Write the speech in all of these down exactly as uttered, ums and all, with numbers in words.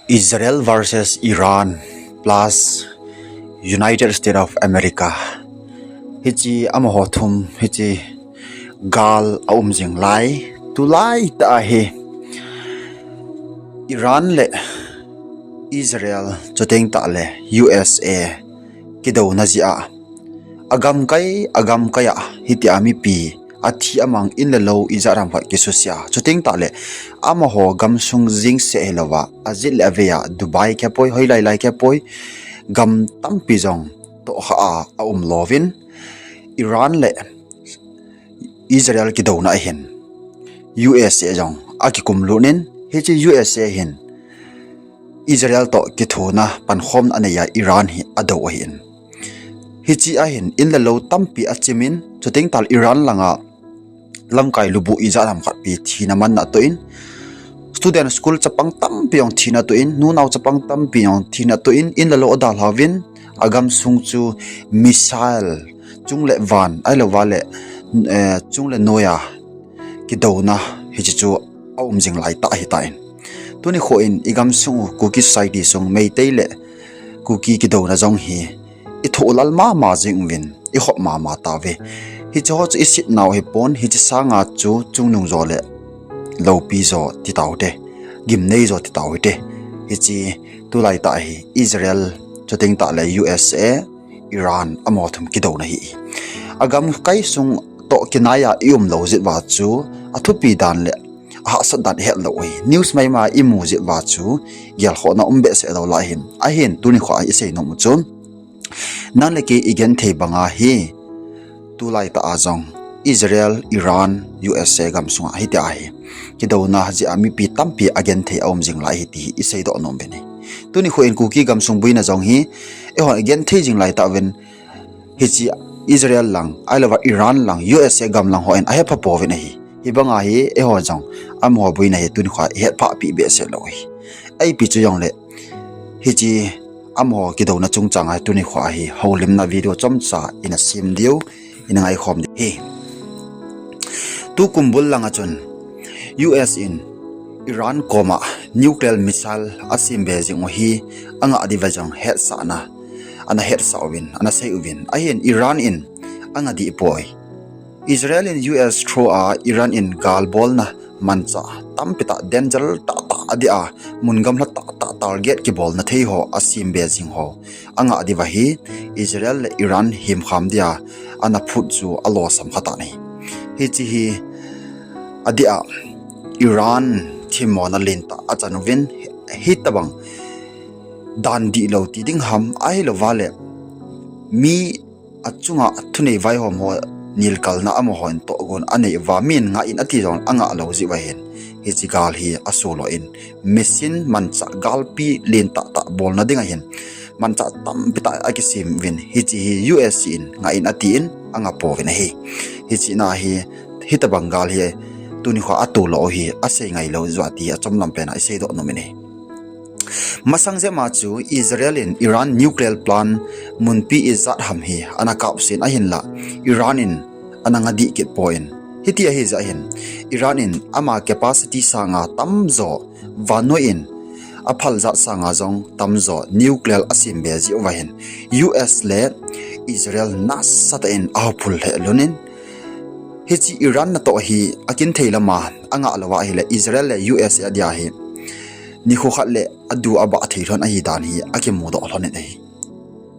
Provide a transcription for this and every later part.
Israel versus Iran plus United States of America. Hichi amaho thum hichi gal aum jing lai. Tulai tah hi Iran le Israel chuteng tah le U S A kidouna jeh a, agamkai agamkai a hitia mipi athi amang in le lou ijat ham khat kisusia. Chuteng tah le amaho gamsung jing seh hilouva, ajit le avei a Dubai kepoi, hoilai lai kepoi, gam tampi jong tohkha a aum louvin, Iran le Israel kidouna ahin, U S A jong akikum lut in, hichi U S A hin Israel toh kithuna pankhomna anei a Iran hi adou ahin. Hichi ahin in le lou tampi achimin, chuteng tah le Iran langa lamkai lubuh ijat ham khat pi thina manna atoh in, student school chapang tampi jong thina atoh in, nunao chapang tampi jong thina atoh in, in le lou adalhauvin, agamsung chu missile, chung le van, ahilouva le, eh, chung le noiya kidouna hichi chu aum jing lai tah ahitan. Tuni kho in igamsung u Kuki society sung Meitei le Kuki kidouna jong hi ithoh lal mama jing uvin, ikhop mama tauve. Hichi ho chu isetnau hipon, hichi sanga chu chungnung jo le loupi jo titau hite, gimnei jo titau hite. Hichi tulai tah hi Israel chuteng tah le U S A, Iran amaho thum kidouna hi. Agamkai sung toh kinaiya ium lou jeh uva chu athupi dan le ahahsat dan ihet lou ahi. News maima imu jeh uva chu gelkhohna um behseh lou lai hin. Ahin tuni kho a isei nom u chu, nang le kei igenthei banga hi tulai tah a jong Israel, Iran, U S A gamsunga hitia hi kidouna jeh a mipi tampi agenthei aum jing lai hi ti hi iseidoh nom uvin ahi. Tuni kho in Kuki gamsung boina jong hi eihon igenthei jing lai tauvin, hichi Israel lang, ahilouva Iran lang, U S A gam lang hon ahepha pouvin ahi. Hibanga hi eiho jong amaho boina hi tuni kho a ihetphahpi behseh lou ahi. Ipi chu jongle hichi amaho kidouna chungchanga hi tuni kho a hi houlimna video chomcha ina sem diu, ina ngaikhom diu ahi. Tukum bul langa chun U S in Iran koma nuclear missile asembe jing u hi angah diuva jong hetsahna ana hetsah uvin, ana sei uvin. Ahin Iran in angah dih poi. Israel in U S through a Iran in galbolna manchah tampi tah, danger tahtah adih a, mun gamla tahtah target kibolna thei ho asembe jing ho angah diuva hi Israel le Iran himkham dia ana phut chu alosam khatan ahi. Hichi hi adih a Iran themmona lentah achan uvin, hitobang dan dihlou ti ding ham, ahilouva le mi achunga thunei vaihom ho nilkalna amahon tohgon anei uva, min ngah in ati jong angah lou jeh uva hin hichi gal hi asuhlo in, machine manchah galpi lentah tah bolna dinga hin manchah tampi tah akisem uvin, hichi hi U S in ngah in atin angah pouvin ahi. Hichi na hi, hitobang gal hi tuni kho a atoh lou hi asei ngailou jeh uva ti achomlam pena iseidoh nom in ahi. Masang jep ma chu Israel in Iran nuclear plant munpi ijat ham hi ana kapsen ahinla, Iran in ana ngah dih kit poi. Hiti ahi jeh hin Iran in ama capacity sanga tamjo vannoi in aphal jat sanga jong tamjo nuclear asembe jeh uva hin U S le Israel nasatah in ahophul lheh lhon in, hichi Iran natoh hi akinthei lama angah louva ahile Israel le U S adia hi nikho khat le adu abah thei lhon ahidan hi akimudoh lhon in ahi.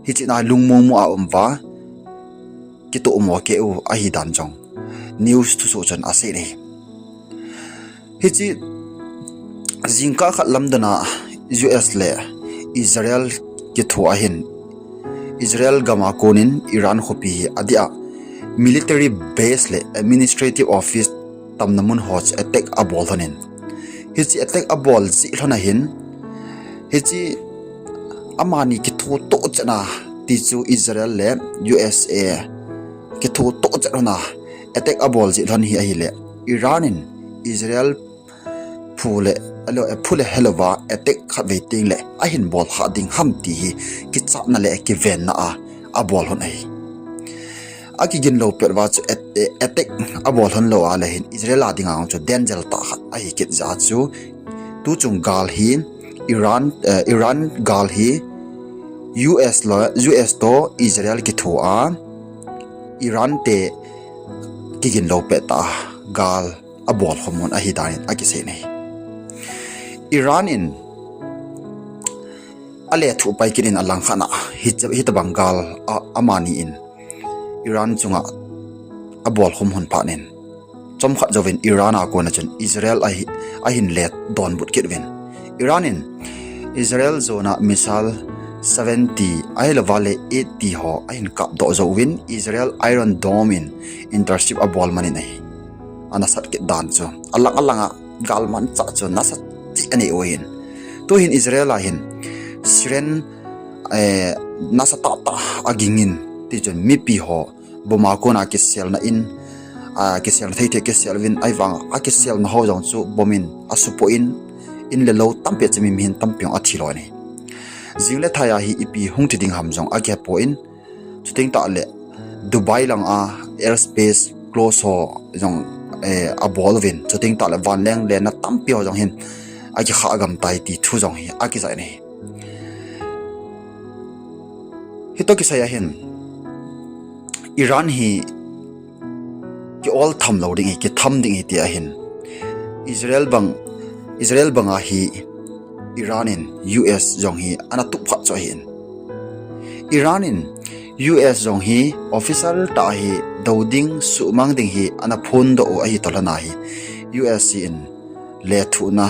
Hichi na lungmong mo a um uva, kitohmo keu ahidan jong news thusoh chun asei in ahi. Hichi jingkah khat lamdana U S le Israel kitho ahin, Israel gama konin Iran khopi hi adih a military base le administrative office tamna mun ho chu attack abol lhon in, hichi attack abol jeh lhon ahin, hichi amani kithotoh chetna ti chu Israel le U S kithotoh chet lhon a attack abol jeh lhon hi ahile, Iran in Israel phu le, alo, phu le helouva attack khatvei tengle ahin bol kha ding ham ti hi kichatna le kivenna a abol lhon ahi. Akigin lou pet uva chu at-, attack abol lhon lou a le hin Israel a dinga chu danger tah khat ahi kit jeh a chu tuchung gal hi Iran, eh, Iran gal hi U S le, U S toh Israel kitho a, Iran te kigin lou pet tah a gal abol khom un ahi dan in akisei in ahi. Iran in alethuh pai kit in alangkhat a, hi, hitabang gal a, amani in Iran chunga abol khom un phat in, chomkhat jouvin Iran a kona chun Israel ahi, ahin le donbut kit uvin. Iran in Israel jona missile seventy, ahilouva le eighty ho ahin kapdoh jouvin, Israel Iron Dome in intercept abol man in ahi. Anasat kit dan chu, alang alang a gal manchah chu nasat cheh anei uvin. Tuhin Israel a hin siren, eh, nasatah tah a ging in, tichun mipi ho bomb a kona kiselna in, a, kiselna thei thei kisel uvin, ahivang a kiselna ho jong chu bomb in asupoh in, in le lou tampi a chemi mihem tampi jong athi lou in ahi. Jing le thai a hi ipi hung thi ding ham jong akihepoi. Chuteng tah le Dubai lang a airspace close ho jong, eh, abol uvin. Chuteng tah le vanleng lenna tampi ho jong hin akikha gam tai ti thu jong hi akijah in ahi. Hitoh kisai a hin Iran hi ki-ol tham lou ding ahi, kitham ding ahi ti ahin. Israel bang, Israel bang a hi Iran in U S jong hi ana tup khat chu ahin. Iran in U S jong hi official tah a hi dou ding, suhmang ding hi ana phondoh u ahi toh lhon a hi U S in lethuhna,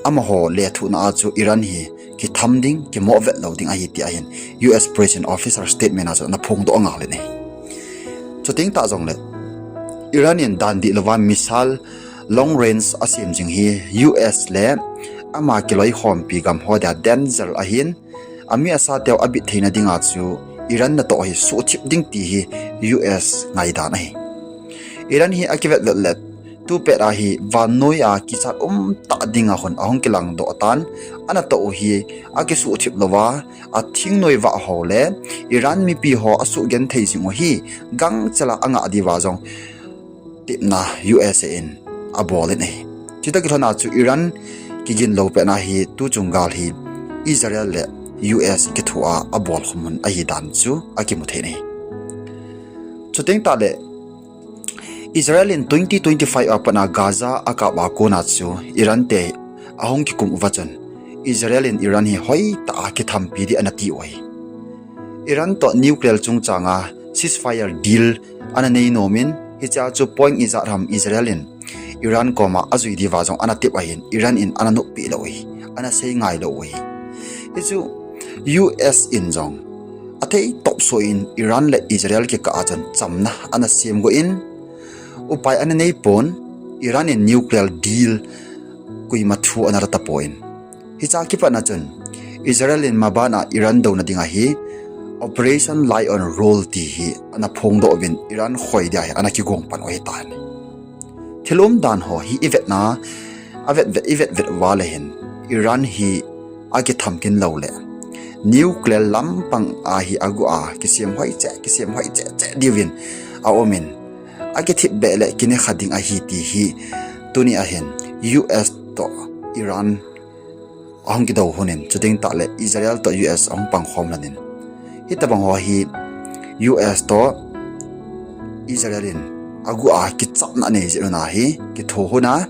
amaho lethuhna a chu Iran hi kitham ding, kimoh vet lou ding ahi ti ahin U S President Official Statement a chu ana phongdoh angal in ahi. Chuteng tah jongle Iran in dan dih louva missile long range asem jing hi U S le ama kiloikhompi gam ho dia danger ahin, ami asateu abit theina dinga chu Iran natoh hi suhthip ding ti hi U S ngaidan ahi. Iran hi akivet vet le tupet a hi vannoi a kichat um tah dinga hon ahung kilangdoh tan, anatoh u hi akisuhthip louva, athingnoi vah ho le Iran mipi ho asuhgenthei jing u hi gangchel a angah diuva jong tepna U S A in abol in ahi. Chutoh kilhon a chu Iran kigin lou pet na hi tuchung gal hi Israel le U S kitho a abol khom un ahi dan chu akimu thei in ahi. Chuteng tah le Israel in twenty twenty-five a pat a Gaza akap a kona chu Iran te ahung kikum uva chun Israel in Iran hi hoitah a kithampi ding ana ti u ahi. Iran toh nuclear chungchang a ceasefire deal ana nei nom in, hichea chu point ijat ham Israel in Iran koma ajui diuva jong ana tep ahin, Iran in ana noppeh lou u ahi, ana sei ngai lou u ahi. Hichu U S in jong athei topsuh in Iran le Israel kikah a chun chamna ana sem got in, upai ana nei pon, Iran in nuclear deal koima thu ana la tapon. Hichea kipat na chun Israel in maban a Iran douna dinga hi Operation Lion Roll ti hi ana phongdoh uvin Iran khoi dia hi ana kigong pan u ahitan. Thil umdan ho hi ivetna, avet vet, ivet vet uva le hin Iran hi akitham kit lou le nuclear lampang a hi agu a kisem hoi cheh, kisem hoi cheh cheh diuvin aum in, akithip beh le kinekha ding ahi ti hi tuni a hin U S toh Iran ahung kidou lhon in, chuteng tah le Israel toh U S ahung pangkhom lhon in, hitabang ho hi U S toh Israel in agu a kichapna anei jeh un ahi, kitho lhon a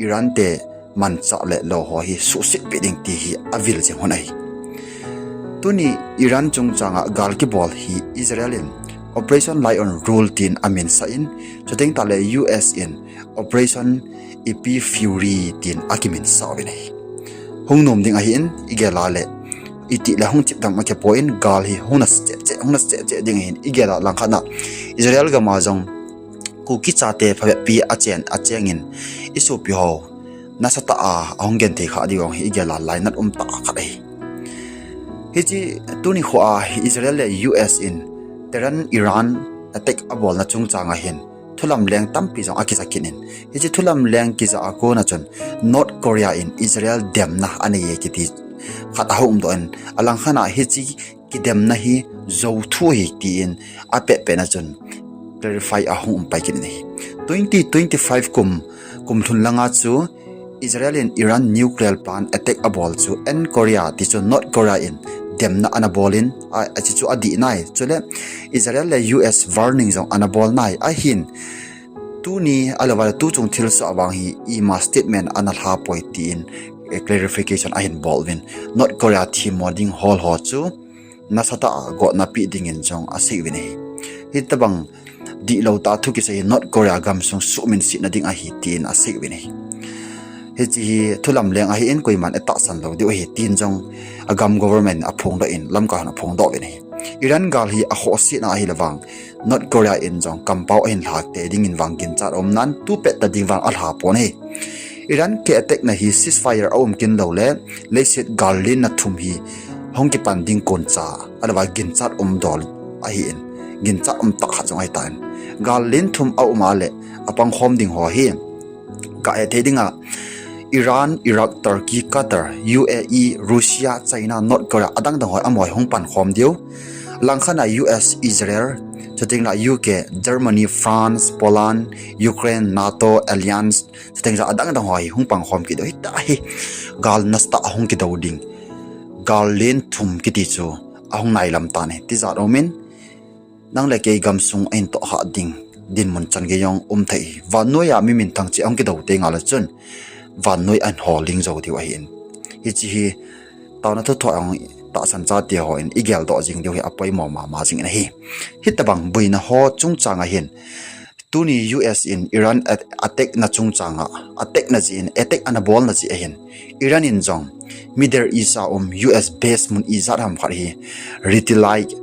Iran te manchah le lou ho hi suhsetpeh ding ti hi avil jing lhon ahi. Tuni Iran chungchang a gal kibol hi Israel in Operation Lion Roll tin aminsah in, chuteng tah le U S in Operation Epic Fury tin akiminsah uvin ahi. Hung nom ding ahin, igel a le itih le hung thip dam akipon, gal hi hung na cheh cheh, hung na cheh cheh ding ahin, igel a langkhat na Israel gam a jong Kuki chate phabep pi achen, acheng in isopi ho nasatah a ahung genthei kha diu jong hi igel a lainat umtah khat ahi. Hiche tuni khoa hi Israel le U S in Tehran Iran attack abolna chungchang a hin thulam leng tampi jong akija kit in, hiche thulam leng kija a kona chun North Korea in Israel demna anei e kiti khat ahung umdoh in, alangkhat na hiche kidemna hi jou thu ahi tin apehpeh na chun clarify ahung um pai kit in ahi. Twenty twenty-five kum, kum lhun langa chu Israel in Iran nuclear plant attack abol chu N Korea ti chu North Korea in demna ana bol in, a, achi chu adih nai. Chule Israel le U S warning jong ana bol nai. Ahin tuni alouva le tuchung thilsoh vang hi ima statement ana lha poi tin, eh, clarification ahin bol uvin. North Korea themmo ding hol ho chu nasatah a gotna pe dingin jong asei uvin ahi. Hitobang dihlou tah thu kisei hi North Korea gamsung suhminsetna ding ahi tin asei uvin ahi. Hiche hi thulam leng ahin koiman itahsan lou diu ahi tin jong agam government aphongdoh in lamkai hon aphongdoh uvin ahi. Iran gal hi akhohsetna ahile vang North Korea in jong kampao ahin lhah tei dingin vang ginchat aum nan tupet tah ding vang alha pon ahi. Iran ki attack na hi ceasefire aum kit loule leiset gal lenna thum hi hung kipan ding koncha alouva ginchat umdol ahin, ginchat umtah khat jong ahitan. Gal len thum aum a le apangkhom ding ho hi kahe thei dinga Iran, Iraq, Turkey, Qatar, U A E, Russia, China, North Korea adangdang ho amaho hung pankhom diu. Langkhat a U S, Israel, chutengle U K, Germany, France, Poland, Ukraine, NATO, Alliance, chutengle adangdang ho hi hung pankhom kit diu. Hitah hi gal nasatah hung kidou ding, gal len thum kiti chu ahung nailam tan ahi. Tijat umin nang le kei gamsung ahin tohkhah ding dinmun chan gei jong um thei. Vannoiya mi minthang cheh ahung kidou teng le chun vannoi ahin holing jou diu ahin. Hiche hi taona thuthoh a hung tahsan chate hon igeldoh jing diu hi apoimo mama jingin ahi. Hitobang boina ho chungchang ahin tuni U S in Iran attack na chungchang a, attack na jeh in, attack ana bolna jeh ahin Iran in jong Middle East a um U S base mun ijat ham khat hi retaliate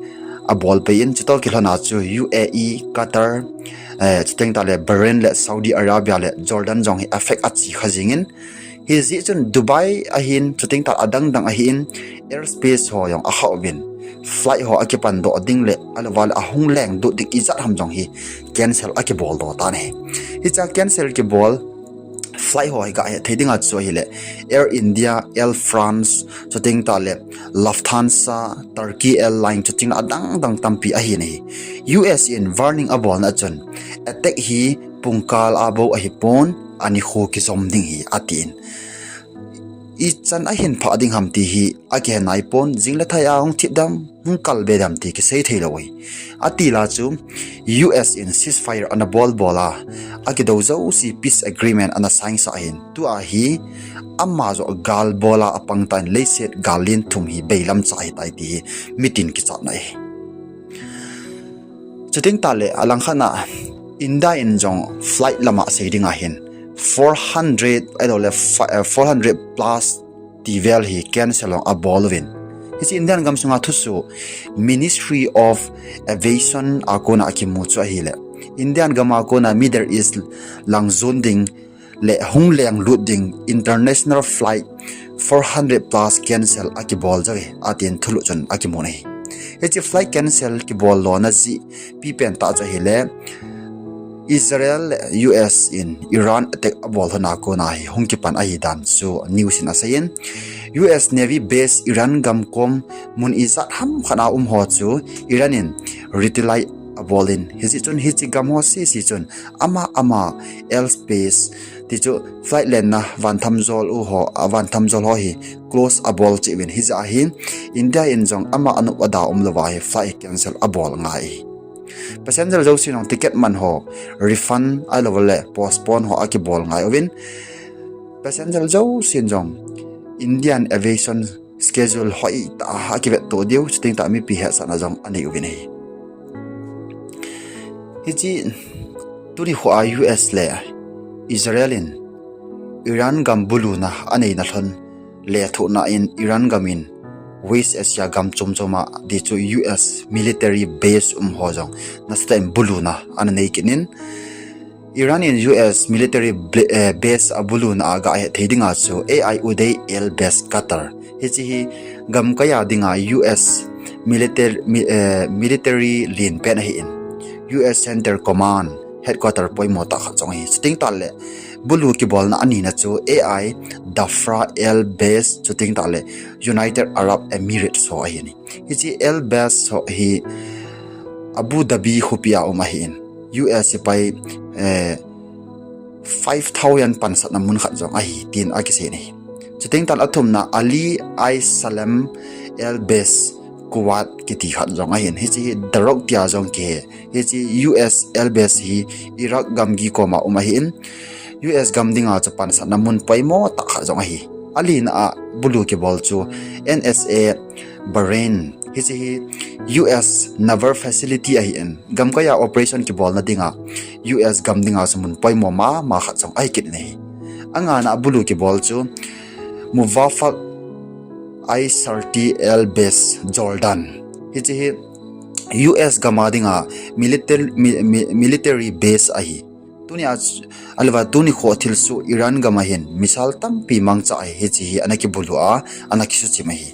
abol pei in, chutoh kilhona chu U A E, Qatar, eh, chutengle Bahrain le Saudi Arabia le Jordan jong hi affect achi kha jingin, hijeh chun Dubai ahin chutengle adangdang ahin airspace ho jong akhah uvin, flight ho akipandoh ding le alouva le ahung lenglut ding ijat ham jong hi cancel akiboldoh tan ahi. Hiche cancel kibol flight ho hi gahet thei dinga chu ahile Air India, Air France, chutengle Lufthansa, Turkey Airline, chutengle adangdang tampi ahin ahi. U S in warning abolna chun attack hi pungkal a bou ahipon, anikho kijom ding hi atin. Ichan ahin phah ding ham ti hi akihe naipon, jing le thai a hung thip dem, hung kalbe dem ti kisei theilou ahi. Atila chu U S in ceasefire ana bolbol a, akidou jouse peace agreement ana sign sah ahin, tua hi ama joh gal bol a apang tan, leiset gal len thum hi beilam cha ahitai ti hi mitin kichatna ahi. Chutengle alangkhat a India in jong flight lama sei dinga hin four hundred, ahiloule four hundred plus ti vel hi cancel jong abol uvin. Hiche Indian gamsunga thusoh Ministry of Aviation a kona akimu chu ahile Indian gam a kona Middle East lang jon ding le hung lenglut ding international flight four hundred plus cancel akibol joh e, atin thulu chun akimun ahi. Hiche flight cancel kibol lona jeh pipen tah chu ahile Israel le U S in Iran attack abol lhona kona hi hung kipan ahi dan chu news in aseiyin, U S Navy base Iran gam kom mun ijat ham khat a um ho chu Iran in retaliate abol in, hijeh chun hiche gam ho sese chun ama ama airspace ti chu flight lenna vantham jol u ho, a vantham jol ho hi close abol cheh uvin, hijeh a hi India in jong ama anop ada umlouva hi flight cancel abol ngai ahi. Passenger jousen jong ticket man ho refund ahiloule postpone ho akibol ngai uvin, passenger jousen jong Indian Aviation schedule hoitah a akivetto diu, chutengle mipi hetsahna jong anei uvin ahi. Hiche tuni khoa U S le Israel in Iran gam buluna aneina lhon lethuhna in Iran gam in West Asia gam chom chom a ti chu U S military base um ho jong nasatah in buluna ana nei kit in, Iran in U S military base abuluna a gahet thei dinga chu A I Udeid Air Base Qatar, hiche hi gamkai a dinga U S military, military lenpen ahin, U S Central Command headquarter poimo tah khat jong ahi. Chutengle bulu kibolna anina chu A I Dhafra Air Base, chutengle United Arab Emirates ho ahin, hiche Air Base ho hi Abu Dhabi khopi a um ahin, U S sepai five thousand pansatna mun khat jong ahi tin akisei in ahi. Chuteng tah le athumna Ali Ai Salem Air Base Kuwait kiti khat jong ahin, hiche hi Daruk tia jong kihe. Hiche U S Air Base hi Iraq gamgi koma um ahin, U S gam dinga chu pansatna mun poimo tah khat jong ahi. Alina a bulu kibol chu N S A Bahrain, hiche hi U S naval facility ahin, gamkaiya operation kibolna dinga U S gam dinga chu mun poimo mama khat jong ahi kit in ahi. Angana a bulu kibol chu Muwaffaq Al Sharti Air Base Jordan, hiche hi U S gama dinga military, mi-, mi-, military base ahi. Tunia ch-, ahilouva tuni kho thilsoh Iran gama hin missile tampi mangcha ahi, hiche hi ana kibulu a, ana kisuchim ahi.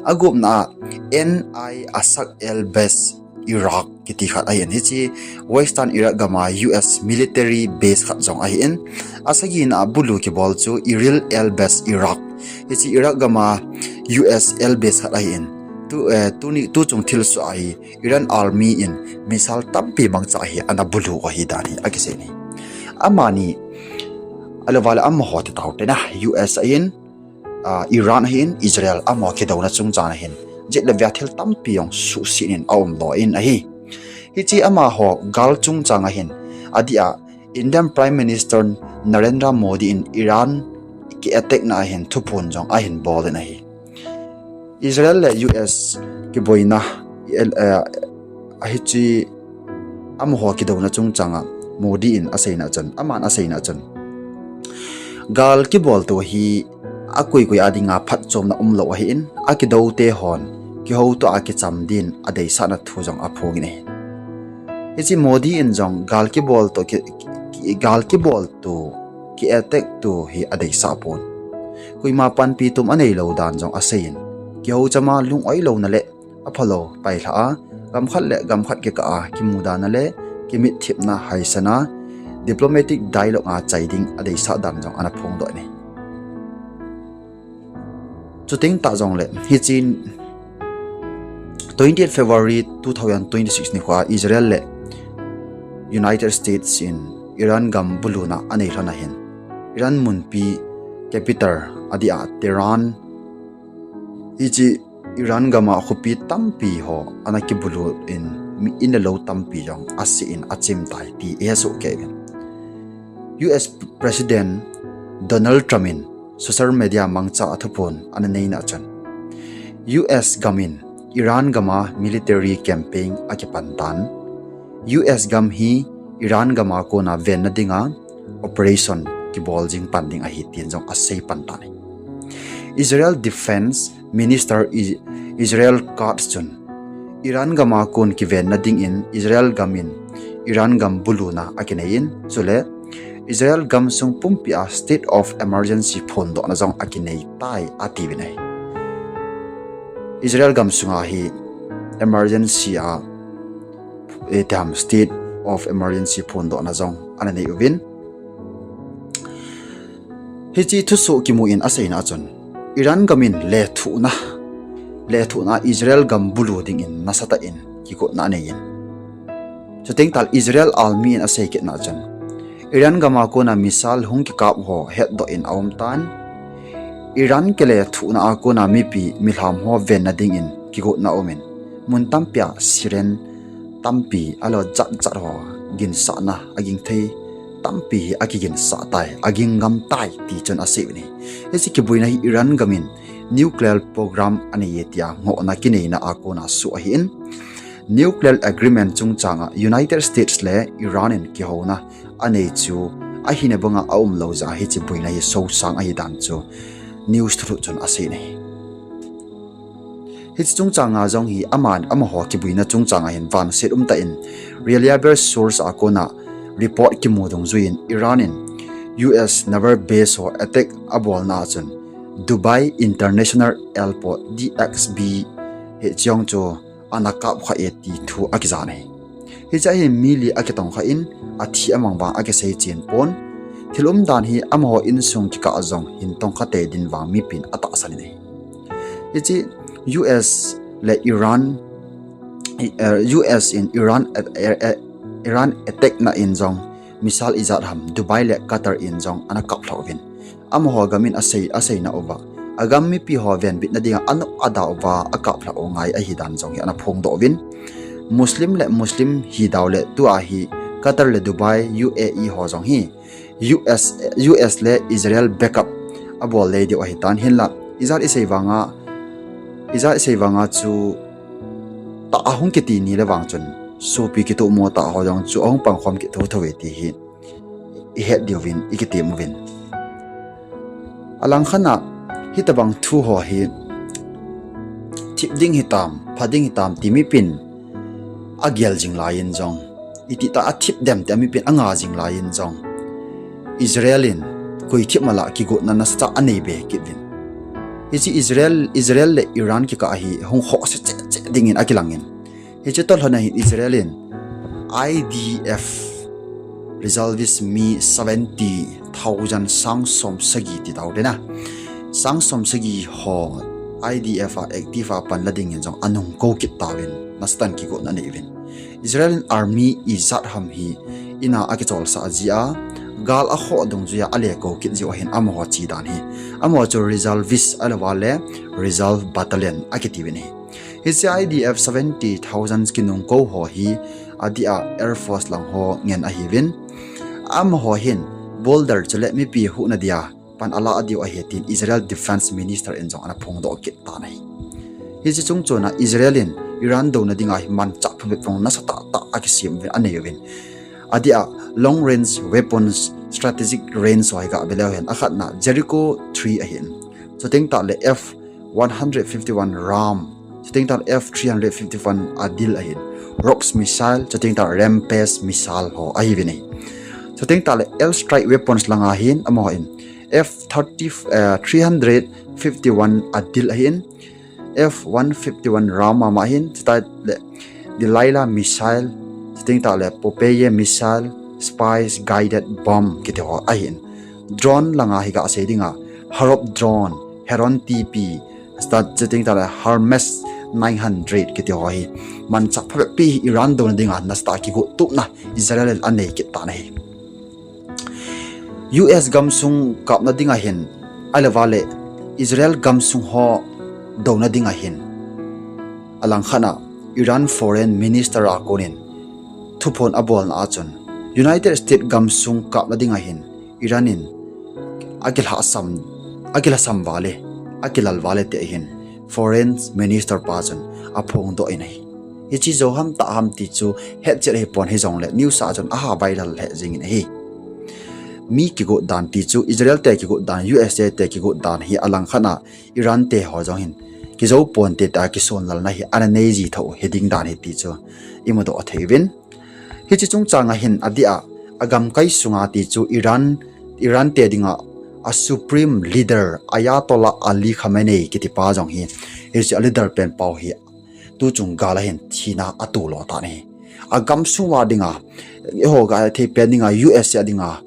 Agupna a Ain Issa Air Base Iraq kiti khat ahin, hiche Western Iraq gama U S military base khat jong ahin. Asagina a bulu kibol chu Erbil Air Base Iraq, hiche Iraq gama U S air base khat ahin. Tu, eh, tuni, tuchung thilsoh a hi Iran Army in missile tampi mangcha hi ana bulu u ahi dan hi akisei in ahi. Amani, ahilouva le amaho ti taute na, U S ahin, ah, Iran ahin, Israel, amaho kidouna chungchang ahin, jet le via thil tampi jong suhset in aumlou in ahi. Hiche amaho gal chungchang ahin, adeh a Indian Prime Minister Narendra Modi in Iran ki attack na ahin thuphon jong ahin bol in ahi. Israel le U S kiboina, eh, ahiche amaho kidouna chungchanga Modi in aseina chun, aman aseina chun, gal kibol to hi akoi koi a dinga phatchomna umlou ahin, akidoute hon kihouto a kicham din adeisahna thu jong aphongin ahi. Hiche Modi in jong gal kibol to ki, ki, gal kibol to ki attack to hi adeisah pon. Koima panpi tum aneilou dan jong aseiyin, kihou chama lung-oilouna le aphalou pailhah a, gam khat le gam khat kikah a kimudana le kimitthipna haisana, diplomatic dialogue a chai ding adeisah dan jong ana phongdoh in ahi. Chuteng tah jongle, hiche twenty-eight February two thousand twenty-six nikhoa Israel le United States in Iran gam buluna anei lhon ahin, Iran munpi capital adeh a Tehran, hiche Iran gama khopi tampi ho ana kibulu in, mi in le lou tampi jong ase in achim tai ti ihesoh kei uvin. U S President Donald Trump in social media mangcha a thuphon ana neina chun, U S gam in Iran gama military campaign akipan tan, U S gam hi Iran gama kona venna dinga operation kibol jing pan ding ahi tin jong asei pan tan ahi. Israel Defense Minister I-, Israel Katz chun, Iran gama kon kivenna dingin Israel gam in Iran gam buluna akinei in, chule Israel gamsung pumpi a state of emergency phondohna jong akinei tai atiuvin ahi. Israel gamsunga hi emergency a, eh, tiam state of emergency phondohna jong ana nei uvin. Hiche thusoh kimu in aseina chun, Iran gam in lethuhna, lethuhna Israel gam bulu dingin nasatah in kigotna anei in. Chuteng tah le Israel army in asei kitna chun, Iran gama kona missile hung kikap ho hetdoh in aum tan, Iran kilethuhna a kona mipi milham ho venna dingin kigotna aumin, mun tampi a siren tampi, alou jat jat ho ginsahna, agingthei tampi hi akiginsah tai, aging ngam tai ti chun asei uvin ahi. Hiche kiboina hi Iran gam in nuclear program anei e tia ngohna kineina a kona soh ahin, nuclear agreement chungchanga United States le Iran in kihouna anei chu ahina banga aumlou jeh a hiche boina hi sosang ahi dan chu news thuthu chun asei in ahi. Hiche chungchanga jong hi aman amaho kiboina chungchanga hin vanset umtah in reliable source a kona report kimu dungjuiyin Iran in U S naval base ho attack abolna a chun Dubai International Airport, D X B, hiche jong chu ana kapkha e ti thu akijan ahi. Hichea hi mi li akitongkha in, athi amang vang akisei chen pon. Thil umdan hi amaho insung kikah jong hin tongkha tei din vang mipin atahsan in ahi. Hiche U S le Iran, eh, U S in Iran, eh, eh, Iran attack na in jong missile ijat ham Dubai le Qatar in jong ana kap lhah uvin. Amaho gam in asei, aseina uva, agam mipi ho venbitna dinga anop ada uva akap lhah u ngai ahi dan jong hi ana phongdoh uvin. Muslim le Muslim hi dau le tua hi Qatar le Dubai, U A E ho jong hi U S, U S le Israel backup abol lei diu ahi tan hinla. Ijat isei vanga, ijat isei vanga chu ta ahung kiti ni le vang chun, sopi kitoh mo ta ho jong chu ahung pangkhom kit thotho ve ti hi ihet diuvin, ikitem uvin. Alangkhat a, hitabang thu ho hi thip ding hitam, pha ding hitam ti mipin agel jing laiyin jong, itih ta athip dem ti mipin anga jing laiyin jong, Israel in koi thip mala kigotna nasatah anei be kit uvin. Hiche Israel, Israel le Iran kikah hi hung khohse cheh cheh dingin akilangin. Hiche toh lhon a hin Israel in I D F reservist mi seventy thousand, sang som sagi ti tau dena. Sang som sagi ho I D F a active a panla dingin jong anung kou kit tauvin, nasatah in kigotna anei uvin. Israel in army ijat ham hi ina akicholsah jia, gal akhoh dungjuia ale kou kit jiu ahin amaho chi dan hi. Amaho chu reservist ahilou le reserve battalion akiti uvin ahi. Hiche I D F seventy thousand kinung kou ho hi adeh a Air Force lang ho ngen ahiuvin. Amaho hin border chule mipi huhna dia pan ala diu ahi tin Israel Defense Minister in jong ana phongdoh kit tan ahi. Hiche chungchon a Israel in Iran douna dinga hi manchah phabep jong nasatah tah akisem uvin anei uvin. Adeh a long range weapons, strategic range ho hi gah ve leu hen, akhatna Jericho three ahin. Chuteng tah le F one hundred fifty-one Ram, chuteng tah le F three hundred fifty-one adil ahin. Rox missile, chuteng tah le Rampage missile ho ahiuvin ahi. Chuteng tah le air strike weapons langa hin amaho in F thirty, eh, three hundred fifty-one adil ahin. F one fifty-one Ram mama hin, chutah le Delilah missile, chuteng tah le Popeye missile, spies guided bomb kiti ho ahin. Drone langa hi gah sei dinga, Harop drone, Heron T P, chuteng tah le Hermes nine hundred kiti ho hi manchah phabep hi Iran douna dinga nasatah kigot tupna Israel in anei kit tan ahi. U S gamsung kapna dinga hin, ahilou le Israel gamsung ho douna dinga hin, alangkhat a Iran Foreign Minister a konin thuphon abolna a chun, United States gamsung kapna dinga hin Iran in akilhasam, akilhasam vale, akilal vale ti ahin Foreign Minister pa chun aphongdoh in ahi. Hiche jou ham tah ham ti chu hetchet ahipon hijongle news a chun aha viral lheh jingin ahi. Mi kigot dan ti chu Israel te kigot dan, U S A te kigot dan hi alangkhat a Iran te ho jong hin kijou ponte tia kisonlalna hi ana nei ji thou hi ding dan hi ti chu imudoh thei uvin. Hiche chungchang a hin adeh a, agamkai sunga ti chu Iran, Iran te dinga a supreme leader Ayatollah Ali Khamenei kiti pa jong hi, hiche a leader pen pau hi tuchung gal a hin thina ato lo tan ahi. Agamsung uva dinga, eiho gah thei pen dinga U S A dinga,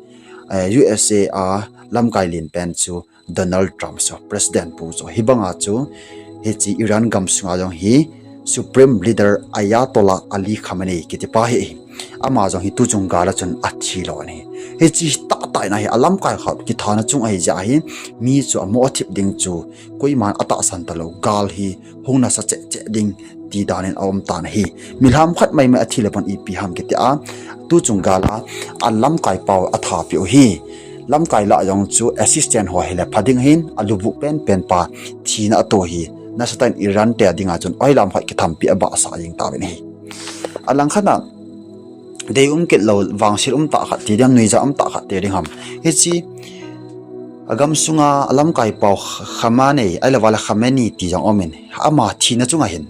eh, U S A a lamkai len pen chu Donald Trump chu, President pu chu, hibanga chu, hiche Iran gamsunga jong hi Supreme Leader Ayatollah Ali Khamenei kiti pa hi, ama jong hi tuchung gal a chun athi lo ahi. Hiche tahtah in ahi, alamkai khat kithana chung ahi jeh hin, mi chu amo athip ding chu, koiman atahsan talou, gal hi hung nasa cheh cheh ding ti dan in aum tan ahi. Milham khat maimai athi le pon ipi ham kiti a, tuchung gal a, alamkai pau atha peh u hi. Lamkai lah jong chu assistant ho hile pha ding ahin, alubu penpen pa thina ato hi. Nasatah in Iran te dinga chun oilam khat kithampi abahsah jing tauvin ahi. Alangkhat a, deium kit lou, vangset um tah khat ti ding ham, nuijat um tah khat ti ding ham. Hiche, agamsunga alamkai pau Khamenei, ahilou le Khamenei ti jong umin, ama thina chunga hin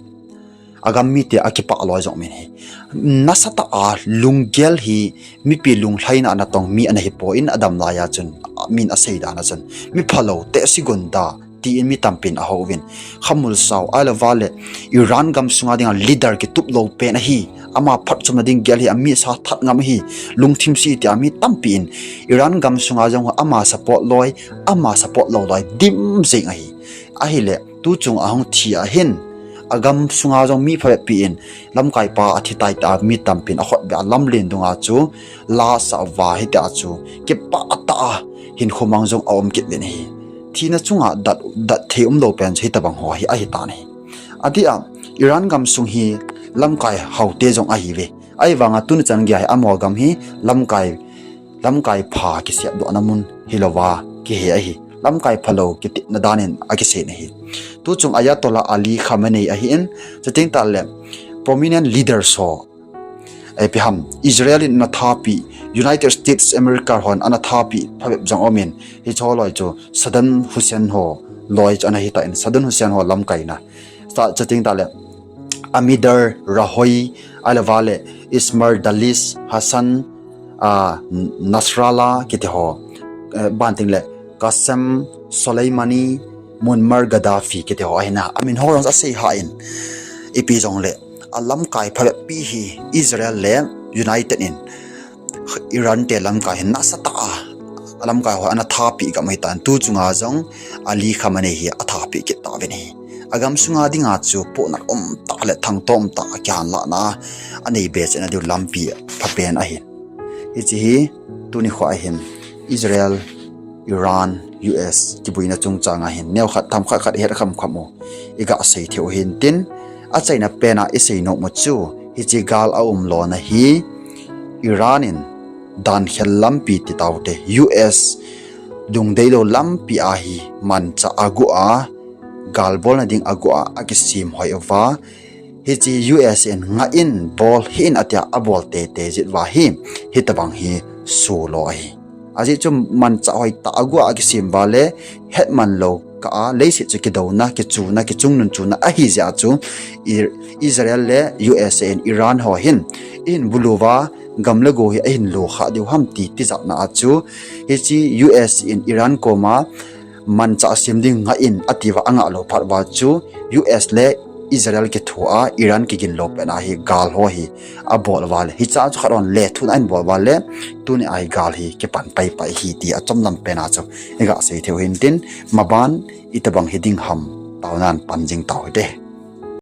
agam mite akipah loi jong umin ahi. Nasatah a lunggel hi mipi lunglhaina natong mi ana hipon, adam laiya chun, min asei dan a chun, mi phalou, tehsi gunda, tin mi tampin ahouvin. Khamulsau, ahilou le Iran gamsunga dinga leader kitup lou pen ahi. Ama phatchomna ding gel hi ami sa that ngam ahi. Lungthim se tia mi tampin Iran gamsunga jong ama support loi, ama support lou loi dim jing ahi. Ahile, tuchung ahung thi a hin, agam sunga jong mi phabep pi in lamkai pa athi tai tia mi tampin akhut beh a lamlen dunga chu la sa va hitia chu kipah tah a hinkho mang jong aum kit uvin ahi. Thina chunga dat, dat thei umlou pen chu hitabang ho hi ahi tan ahi. Atia, Iran gam sung hi lamkai haote jong ahiuve. Ahivanga tuni chan geiya hi amaho gam hi lamkai, lamkai pha kisepdohna mun hilouva kihe ahi. Lamkai phalou kitepna danin akisei ahi. Tuchung Ayatollah Ali Khamenei ahin, chuteng tahle prominent leaders ho, ipi ham, Israel in ana thapi, United States America hon ana thapi phabep jong umin, hicheho loi chu Saddam Hussein ho loi chu ana hitan, Saddam Hussein ho lamkaina. Chuteng tahle Amir Rasool, ahilou vale Ismail Dalis, Hassan Nasrallah kiti ho, ban tengle Qasem Soleimani, Muammar Gaddafi kiti ho ahina, amin ho jong asei hah in, ipi jongle alamkai phabep pi hi Israel le United in Iran te lamkai hi nasatah a alamkai ho ana thapi gam ahitan, tuchunga jong Ali Khamenei hi athapi kit tauvin ahi. Agam sunga dinga chu pohnat umtah le thangtom tah a kihanlahna anei be chetna diu lampi phapen ahin. Hiche hi tuni khoa hin Israel, Iran, U S kiboina chungchanga hin neokhat themkhat khat ihet khamkham u, iga sei thei u hintin, achaina pena isei nom u chu hiche gal aumlona hi Iran in dankhel lampi ti taute, U S dungdeilou lampi a hi manchah aguh a, gal bolna ding aguh a akisem hoi uva, hiche U S in ngah in bol hih in atia abol teitei jeh uva hi hitabang hi solo ahi. Ajeh chu manchah hoitah aguh a akisem uva le hetman lou kah a leiset chu kidouna, kichuna, kichungnun chuna ahi jeh a chu Israel le U S in Iran ho hin ihin bulu uva gam le go hi ahin lo khah diu ham ti tijatna a chu hiche U S in Iran koma manchah sem ding ngah in atiuva angah lou phat uva chu U S le Israel kithoa Iran kigin lou pet a hi gal ho hi abol uva le hichea chu khat hon lethuna ahin bol uva le tuni a hi gal hi kipan paipai ahi ti achomlam pena chu iga sei thei u hintin, maban itobang hiding ham taonan pan jing tau hite.